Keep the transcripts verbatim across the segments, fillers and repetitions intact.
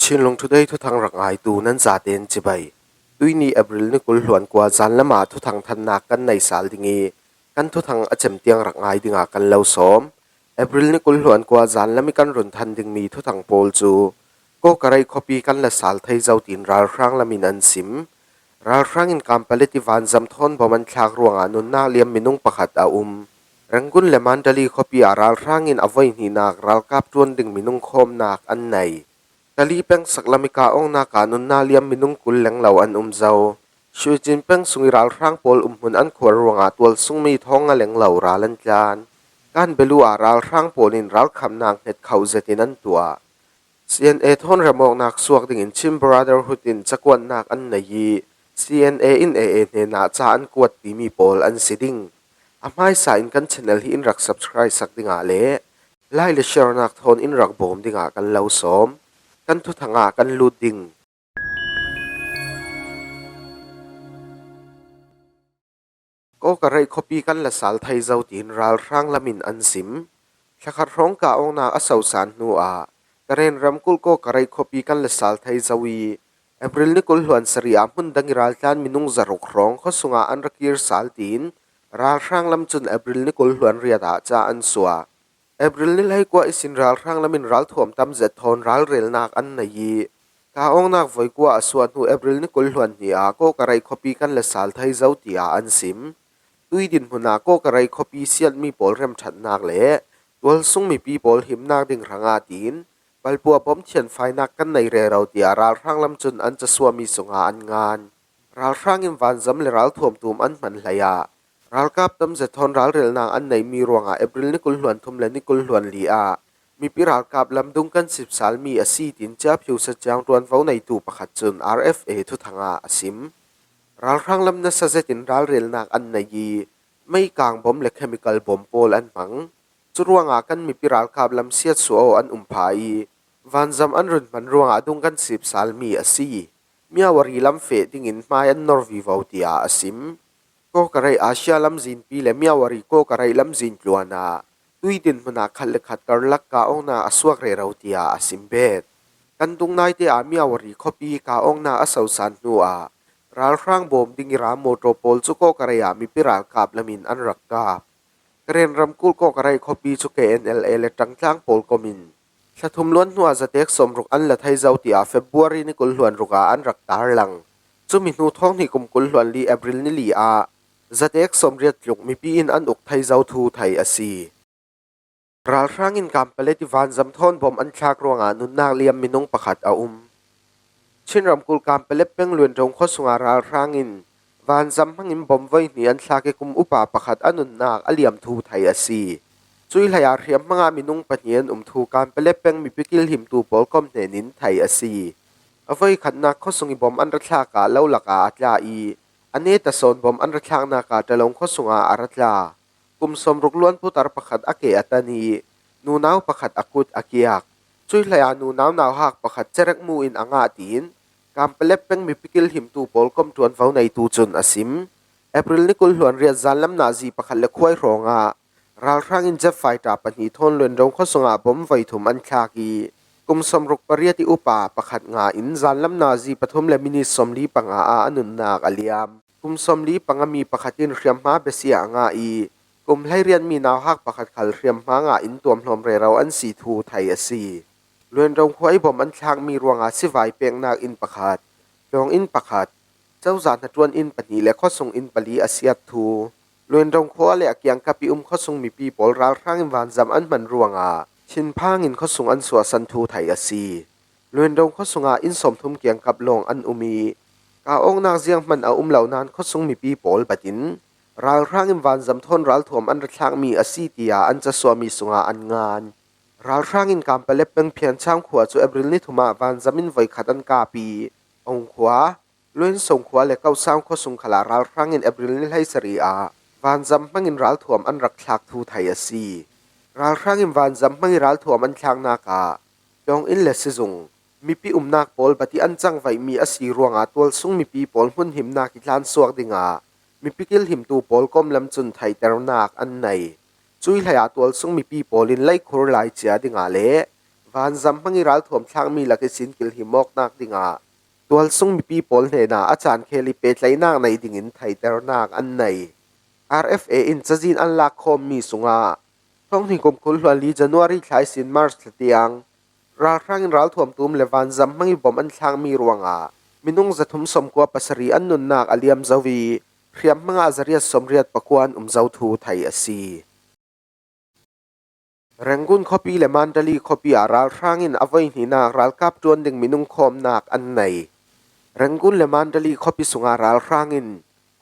Chinlung Today thuthang rak ngaitu nan zaten cibai. Tuini April ni kul hluan kua zan lama thuthang thannak kan nei sal ding i, kan thuthang a cem tiang rak ngai dinga kan lo sawm. April ni kul hluan kua zan lam i kan run than dingmi thuthang pawl cu Kawkareih khuapi kan la sal thei zo tiin ralhrang lamin an sim. Ralhrang in Kanpetlet i vanzam thawn bom an thlak ruangah nunnak liam minung pakhat a um. Rangoon le Mandalay khuapi ah ralhrang in a voi hnihnak ralkap ṭuan ding minung khawmnak an nei. Kalay peng sak lam i Kaawngnak ah nunnak liam minung kul lenglo an um zo. Shwe Chin peng sung i ralhrang pawl umhmun an khuar ruangah tualsungmi thawng nga lenglo ral an tlan. Kanbelu ah ralhrang pawl in ralkhamhnak hnget khauh zetin an tuah. C N A thawn remawknak suak dingin Chin Brotherhood in cakuannak an nei i, C N A in A A hnenah ca an kuat timi pawl an si ding. A hmaisa in kan channel hi in rak subscribe sak dingah le like le share nak thawn in rak bawm dingah kan lo sawm. Kan thuthang ah kan lut ding. Kawkareih khuapi kan la sal thei zo tiin ralhrang lamin an sim. Thlakhat hrawng Kaawngnak a sosan hnuah Karen ramkulh Kawkareih khuapi kan la sal thei zo i, April ni kul hluan sarih ah hmun dang i raltlan minung zaruk hrawng khuasungah an ra kir sal tiin ralhrang lam cun April ni kul hluan riat ah ca an suah. April ni hleikua ihsin ralhrang lamin ralthuam tam zet thawn ralrelnak an nei i, Kaawngnak voikua a suah hnu April ni kul hluan hnih ah Kawkareih khuapi kan la sal thei zo tiah an sim. Tui dinhmun ah Kawkareih khuapi siatmi pawl remṭhatnak le tualsung mipi pawl himnak ding hrangah tiin palpua bom thianfainak kan nei rero tiah ralhrang lam cun an casuahmi sungah an ngan. Ralhrang in vanzam le ralthuam tum an hman hlei ah ralkap tam zet thawn ralrelnak an neihmi ruangah April ni kul hluan thum le ni kul hluan li ah mipi ralkap lam dung kan sipsalmi a si, tiin Ciaphiu saciang ṭuanvo neitu pakhat cun R F A thuthang ah a sim. Ralhrang lam nasa zetin ralrelnak an nei i, meikang bom le chemical bom pawl an hmang. Curuangah kan mipi ralkap lam siatsuah aw an um pha i, vanzam an run hman ruangah dung kan sipsalmi a si. Myawaddy lam feh dingin hmai an nor vivo, tiah a sim. Kawkareih Asia lamzinpi le Myawaddy Kawkareih lamzin tluan ah tui dinhmun ah khat le khat karlak Kaawngnak a suak rero, tiah a sim bet. Kan dungnaite ah Myawaddy khuapi Kaawngnak a sosan hnuah ralhrang bawm ding i ra mawṭaw pawl cu Kawkareih ah mipi ralkap lamin an rak kap. Karen ramkulh Kawkareih khuapi cu K N L A le ṭangtlang pawl kom in thla thum luan hnuah zatek sawmruk an la thei zo, tiah February ni kul hluan ruk ah an rak tarlang. Cumi hnu thawng hnih kum kul hluan li April ni li ah zatek sawmriat tluk mipi in an uk thei zo thu thei a si. Ralhrang in Kanpetlet i vanzam thawn bom an thlak ruangah nunnak liam minung pakhat a um. Chin ramkulh Kanpetlet peng Luanrong khuasungah ralhrang in vanzam hmangin bom voi hnih an thlak i kum upa pakhat a nunnak a liam thu thei a si. Cui hleiah hriamhmang ah minung pahnih an um thu Kanpetlet peng mipi kilhimtu pawl kom hnenin thei a si. A voikhatnak khuasung i bom an ra thlak ah lo lakah a tla i, a neta sawn bom an ra thlaknak ah Ṭalong khuasungah a ra tla. Kum sawmruk luan putar pakhat a ke a tan i, nunau pakhat a kut a kiak. Cui hleiah nunau nauhak pakhat cerek mu in a ngah, tiin Kanpetlet peng mipi kilhimtu pawl kom ṭuanvo neitu cun a sim. April ni kul hluan riat zanlam nazi pakhat le khuai hrawngah ralhrang in jet fighter pahnih thawn Luanrong khuasungah bom voi thum an thlak i, kum sawmruk pariat i upa pakhat ngah in zanlam nazi pathum le minit sawmli panga ah a nunnak a liam. Kum sawmli panga mi pakhat in hriamhma besia a ngah i, kum hleiriat mi nauhak pakhat khal hriamhma ngah in tuamhlawm rero an si thu thei a si. Luanrong khua i bom an thlakmi ruangah sivai peknak inn pakhat, tlawng inn pakhat, cozah hnaṭuan inn pahnih le khuasung inn pali a siat thu, Luanrong khua le a kiangkap i um khuasung mipi pawl ralhrang in vanzam an hman ruangah thinphang in khuasung an suahsan thu thei a si. Luanrong khuasungah inn sawmthum kiangkap lawng an um i, Kaawngnak zianghman a um lo nain khuasung mipi pawl batin ralhrang in vanzam thawn ralthuam an ra thlakmi a si, tiah an casuahmi sungah an ngan. Ralhrang in Kanpetlet peng Phianchang khua cu April ni thum ah vanzam in voikhat an kap i, Ong khua, Luansong khua le Kausang khuasung khalah ralhrang in April ni hleisarih ah vanzam hmangin ralthuam an rak thlak thu thei a si. Ralhrang in vanzam hmang i ralthuam an thlaknak ah tlawng inn le sizung, mipi umnak pawl bati an cangvaihmi a si ruangah tualsung mipi pawl hmunhimnak i tlansuak dingah mipi kilhimtu pawl kom lam cun theihternak an nei. Cui hleiah tualsung mipi pawl in leikhur lai cia dingah le vanzam hmang i ralthuam thlak mi lak i sin kilhim awknak dingah tualsung mipi pawl hnenah a caan khel i pehtlaihnak nei dingin theihternak an nei. R F A in cazin an lakkhawmmi sungah thonghnih kum kul hluan li January thla i sin March thla tiang ralhrang in ralthuam tum le vanzam hmang i bom an thlakmi ruangah minung zathum sawmkua pasarih an nunnak a liam zo i hriam hmangah zariat sawmriat pakua an um zo thu thei a si. Rangoon khuapi le Mandalay khuapi ah ralhrang in a voihnihnak ralkap ṭuan ding minung khawmnak an nei. Rangoon le Mandalay khuapi sungah ralhrang in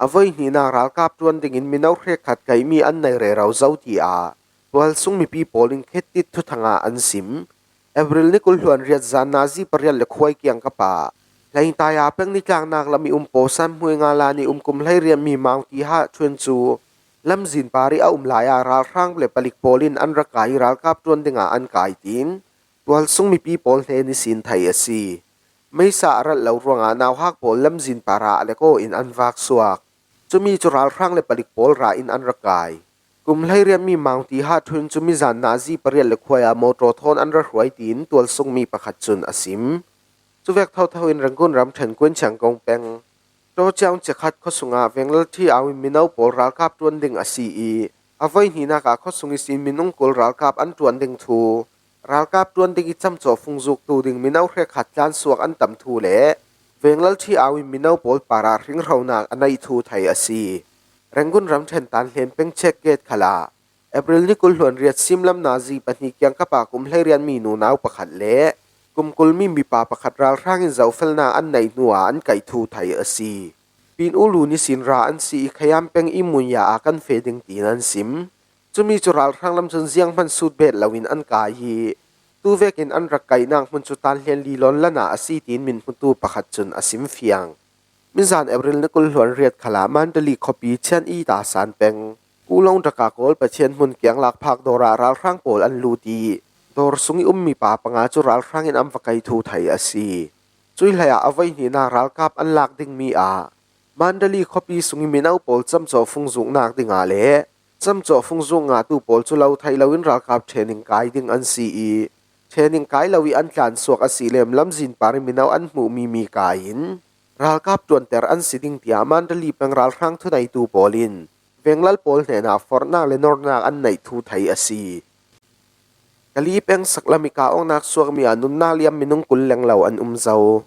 a voihnihnak ralkap ṭuan dingin mino hrekkhat kaihmi an nei rero zo, tiah tualsung mipi pawl in khittit thuthangah an sim. April ni kul hluan riat zan nazi pariat le khuai kiangkap ah Hleintaia peng nitlaknak lam i um Pawsan hmuai nga lan i um kum hleiriatmi Maung Tiha Thuin cu lamzin par i a um lai ah ralhrang le palik pawl in an rak kai i ralkap ṭuan dingah an kai, tiin tualsung mipi pawl hnen ihsin theih a si. Meisa a rat lo ruangah nauhak pawl lamzin par ah a lek aw in an vak suak. Cumi cu ralhrang le palik pawl ra in an rak kai. Kum hleiriatmi Maung Tiha Thuin cu mizan nazi pariat le khuai ah mawṭaw thawn an ra hruai, tiin tualsungmi pakhat cun a sim. Cuvek thotho in Rangoon ramṭhen Kuin Chiang Kong peng Ṭawciaung ciakhat khuasungah venglal ṭhi au in mino pawl ralkap ṭuan ding a si i a voihnihnak ah khuasung ihsin minung kul ralkap an ṭuan ding thu, ralkap ṭuan ding i camcawh fungzuktu ding mino hrekkhat tlansuak an tam thu le venglal ṭhi au in mino pawl parah hringhronak a neih thu thei a si. Rangoon ramṭhen tanhlen peng check gate khalah April ni kul hluan riat simlam nazi pahnih kiangkap ah kum hleiriatmi nunau pakhat le kum kulmi mipa pakhat ralhrang in zohfelnak an neih hnuah an kaih thu thei a si. Pin ulu nisin ra an si i khayam peng i munya ah kan feh ding, tiin an sim. Cumi cu ralhrang lam cun zianghman sut bet loin an kai i tuvekin an rak kaihnak hmun cu tanhlen lilawn lan ah a si, tiin mithmutu pakhat cun a sim fiang. Mizan April ni kul hluan riat khalah Mandalay khuapi Chian i Tasan peng Kulong ṭaka kawl Pathian hmun kiang lakphak dawr ah ralhrang pawl an lut i dawr sung i um mipa panga cu ralhrang in an va kaih thu thei a si. Cui hleiah a voihnihnak ralkap an lak dingmi ah Mandalay khuapi sung i mino pawl camcawh fungzuknak dingah le camcawh fungzuk ngahtu pawl cu lo theih loin ralkap training kai ding an si i training kai lo i an tlansuak a si lem lamzin par i mino an hmuhmi mi kai in ralkap ṭuanter an si ding, tiah Mandalay peng ralhrang thuneitu pawl in venglal pawl hnenah forhnak le nornak an neih thu thei a si. Kali peng saklam i kah awknak suakmi ah nunnak liam minung kul lenglo an um zo.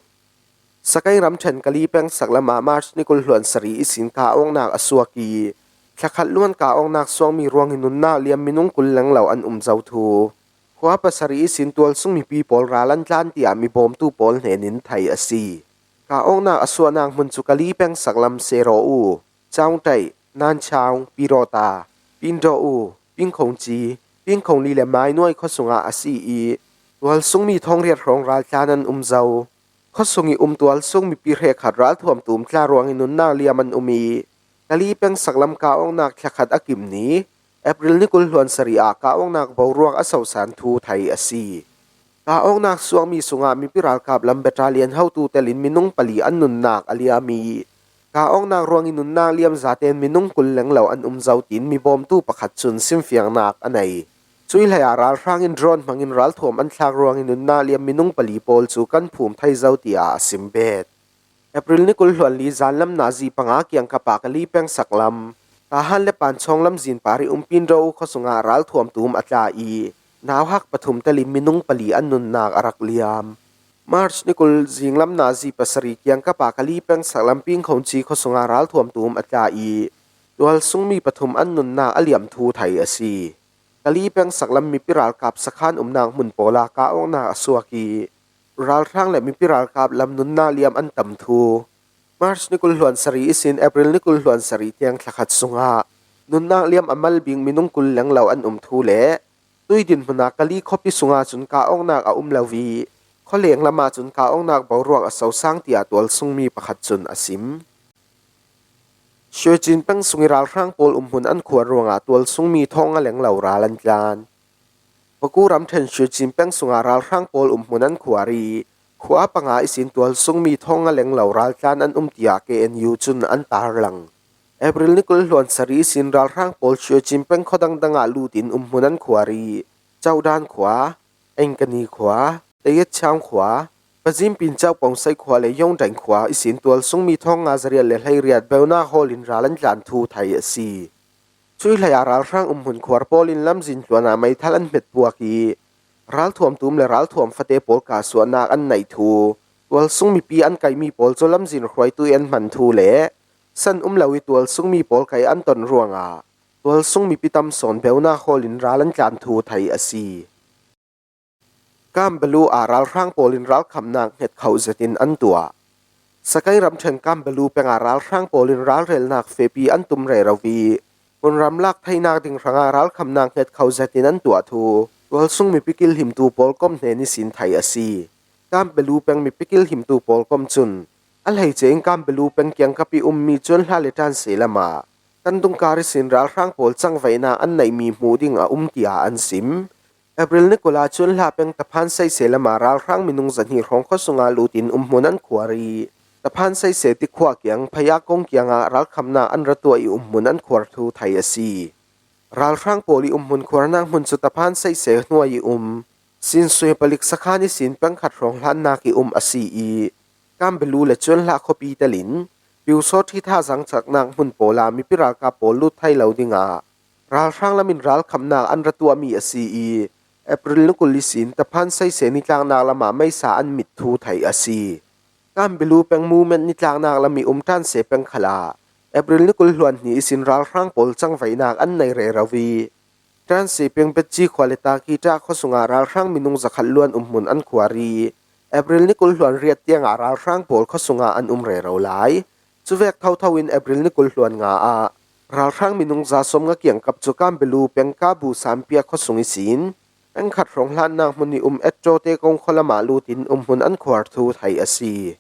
Sakai ramṭhen Kali peng saklam ah March ni kul hluan sarih ihsin kah awknak a suak i thlakhat luan kah awknak suakmi ruangin nunnak liam minung kul lenglo an um zo thu khua pasarih ihsin tualsung mipi pawl ral an tlan, tiah mibawmtu pawl hnenin theih a si. Kah awknak a suahnak hmun cu Kali peng saklam Sero U, Chaungtaih, Nanchaung, Pirota, Pindawh U, Pingkhongci, Pingkhongli le Mainuai khuasungah a si i tualsungmi thawngriat hrawng raltlan an um zo. Khuasung i um tualsung mipi hrekkhat ralthuam tum tla ruangin nunnak liam an um i Kali peng saklam kah awknak thlakhat a kim ni April ni kul hluan sarih ah kah awknak boruak a sosan thu thei a si. Kah awknak suakmi sungah mipi ralkap lam battalion hotu telin minung pali an nunnak a liam i kah awknak ruangin nunnak liam zaten minung kul lenglo an um zo, tiin mibawmtu pakhat cun simfiangnak a nei. Cui hleiah ralhrang in drone hmangin ralthuam an thlak ruangin nunnak liam minung pali pawl cu kan phum thei zo, tiah a sim bet. April ni kul hluan li zanlam nazi panga kiangkap ah Kali peng saklam Tahan le Panchawng lamzin par i um Pindawh U khuasungah ralthuam tum a tla i nauhak pathum telin minung pali an nunnak a rak liam. March ni kul zinglam nazi pasarih kiangkap ah Kali peng saklam Pingkhongci khuasungah ralthuam tum a tla i tualsungmi pathum an nunnak a liam thu thei a si. Kali peng saklam mipi ralkap sakhan umnak hmun pawl ah kah awknak a suak i ralhrang le mipi ralkap lam nunnak liam an tam thu March ni kul hluan sarih ihsin April ni kul hluan sarih tiang thlakhat sungah nunnak liam a mal bik minung kul lenglo an um thu le tui dinhmun ah Kali khuapi sungah cun kah awknak a um lo i khualeng lamah cun kah awknak boruak a sosang, tiah tualsungmi pakhat cun a sim. Shwe Chin peng sung i ralhrang pawl umhmun an khuar ruangah tualsungmi thawng nga lenglo ral an tlan. Paku ramṭhen Shwe Chin peng sungah ralhrang pawl umhmun an khuar i khua panga ihsin tualsungmi thawng nga lenglo raltlan an um, tiah K N U cun an tarlang. April ni kul hluan sarih ihsin ralhrang pawl Shwe Chin peng khua dangdang ah lut in umhmun an khuar i Caudan khua, Engkani khua, Tayet Chang khua, Pazim Pinchau Pongsai khua le Yongdain khua ihsin tualsung mi thong nga zariat le hleiriat beunak hawl in ral an tlan thu thei a si. Cui hleiah ralhrang umhmun khuar pawl in lamzin tluanah meithal an hmet puak i, ralthuam tum le ralthuam fate pawl kah suahnak an neih thu, tualsung mipi an kaihmi pawl cu lamzin hruaitu i an hman thu le san um lo i tualsung mi pawl kaih an ton ruangah tualsung mipi tam sawn beunak hawl in ral an tlan thu thei a si. Kambalu ah ralhrang pawl in ralkhamnak hnget khoh zetin an tuah. Sakai ramṭhen Kambalu pengah ralhrang pawl in ralrelnak fepi an tum rero i, hmunram lak theinak ding hrangah ralkhamnak hnget khoh zetin an tuah thu tualsung mipi kilhimtu pawl kom hnen ihsin thei a si. Kambalu peng mipi kilhimtu pawl kom cun a hleice in Kambalu peng kiangkap i ummi Cuanhla le Ṭanse lamah kan dungkar ihsin ralhrang pawl cangvaihnak an neihmi hmuh ding a um tiah an sim. April ni kul ah Cuanhla peng Taphan Seise lamah ralhrang minung zahnih hrawng khuasungah lutin umhmun an khuar i, Taphan Seise tikhua kiang Phaya kong kiangah ralkhamnak an ra tuah i umhmun an khuar thu thei a si. Ralhrang pawl i umhmun khuarnak hmun cu Taphan Seise hnuai i um Sinsui palik sakhan ihsin peng khat hrawng hlannak i um a si i, Kambalu le Cuanhla khuapi telin Piusaw ṭhitha zangcaknak hmun pawl ah mipi ralkap pawl lut thei lo dingah ralhrang lam in ralkhamnak an ra tuahmi a si i, April ni kul ihsin Taphan Seise nitlaknak lamah meisa an mit thu thei a si. Kambalu peng Mumet nitlaknak lam i um Ṭanse peng khalah April ni kul hluan hnih ihsin ralhrang pawl cangvaihnak an nei rero i, Ṭanse peng Betci khua le Taki Ṭa khuasungah ralhrang minung zakhat luan umhmun an khuar i, April ni kul hluan riat tiangah ralhrang pawl khuasungah an um rero lai. Cuvek thotho in April ni kul hluan nga ah ralhrang minung za sawmnga kiangkap cu Kambalu peng Kabu Sampia khuasung ihsin peng khat hrawng hlannak hmun i um Etto te kong khua lamah lutin umhmun an khuar thu thei a si.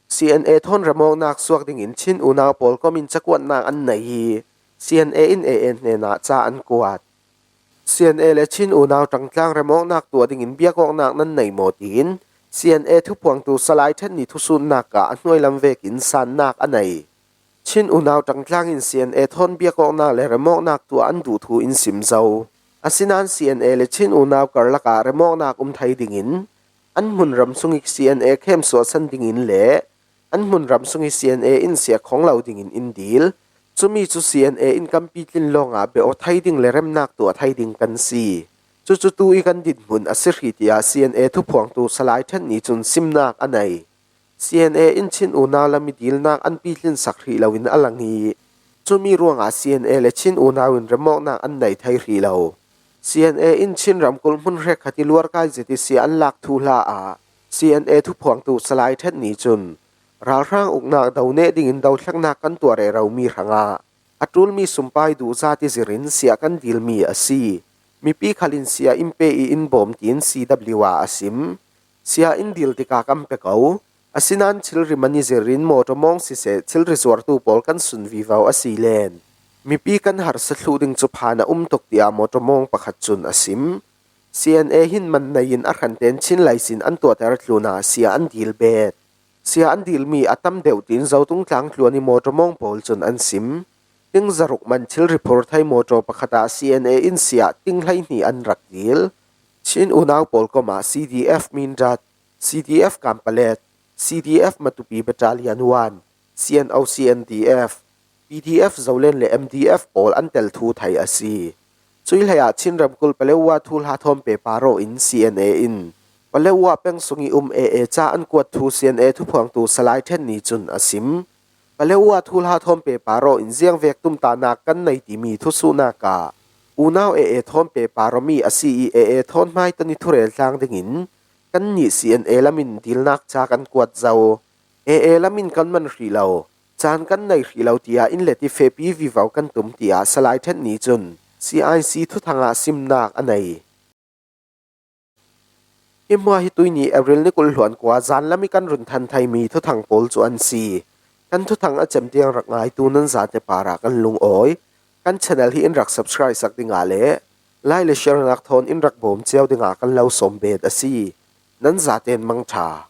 C N A thawn remawknak suak dingin Chin unau pawl kom in cakuatnak an nei i, C N A in A A hnenah ca an kuat. C N A le Chin unau ṭangtlang remawknak tuah dingin biakawknak nan nei maw tiin C N A thuphuangtu Salai Ṭhen Ni thusutnak ah a hnuailam vekin sannak a nei. Chin unau ṭangtlang in C N A thawn biakawknak le remawknak tuah an duh thu in sim zo. Asinain C N A le Chin unau karlak ah remawknak um thei dingin an hmunram sung i C N A khem suahsan dingin le an hmunram sung i C N A in siah khawng lo dingin in dil. Cumi cu C N A in kan pitlin lawngah biak aw thei ding le remnak tuah thei ding kan si. Cucu tu i kan dinhmun a si hrih, tiah C N A thuphuangtu Salai Ṭhen Ni cun simnak a nei. C N A in Chin unau lam i dilnak an pitlinsak hrih loin a lang i, cumi ruangah C N A le Chin unau in remawknak an nei thei hrih lo. C N A in Chin ramkulh hmun hrekkhat i luarkai zet i siah an lak thuhla ah C N A thuphuangtu Salai Ṭhen Ni cun ralhrang uknak do neh dingin dothlaknak kan tuah reromi hrangah a ṭulmi sumpai duh zat i zirin siah kan dilmi a si. Mipi khal in siah in pe i in bawm tiin C W ah a sim. Siah in dil tikah kan pe ko. Asinain thilri man i zirin mawṭaw mawng siseh, thilri zuartu pawl kan sun vivo a si len mipi kan harsa thluh ding cu phan a um tuk, tiah mawṭaw mawng pakhat cun a sim. C N A hin man nei in a hrantein Chin lei sin an tuahter tlunah siah an dil bet. Siah an dilmi a tam deuh tiin Zotung tlang tluan i mawṭaw mawng pawl cun an sim. Ting zaruk man thilri phur thei mawṭaw pakhat ah C N A in siah ting hleihnih an rak dil. Chin unau pawl kom ah C D F Mindat, C D F Kanpalet, C D F Matupi Battalion one, C N O C N D F, P D F Zolen le M D F pawl an tel thu thei a si. Cui hleiah Chin ramkulh Palewa thuhla thawn pehpar aw in C N A in Palewa peng sung i um A A ca an kuat thu C N A thuphuangtu Salai Ṭhen Ni cun a sim. Palewa thuhla thawn pehpar aw in ziangvek tumtahnak kan nei timi thusuhnak ah unau A A thawn pehpar awmi a si i, A A thawn hmaiton i thurel tlang dingin kannih C N A lam in dilnak ca kan kuat zo. A A lam in kan man hrih lo, caan kan nei hrih lo, tiah in let i fehpi vivo kan tum, tiah Salai Ṭhen Ni cun C I C thuthang ah simnak a nei. Hi hmuah hi tuihni April ni kul hluan kua zanlam i kan run than theimi thuthang pawl cu an si. Kan thuthang a cem tiang rak ngaitu nan zate parah kan lungawi. Kan channel hi in rak subscribe sak dingah le like le share nak thawn in rak bawm cio dingah kan lo sawm bet a si. Nan zaten mangṭha.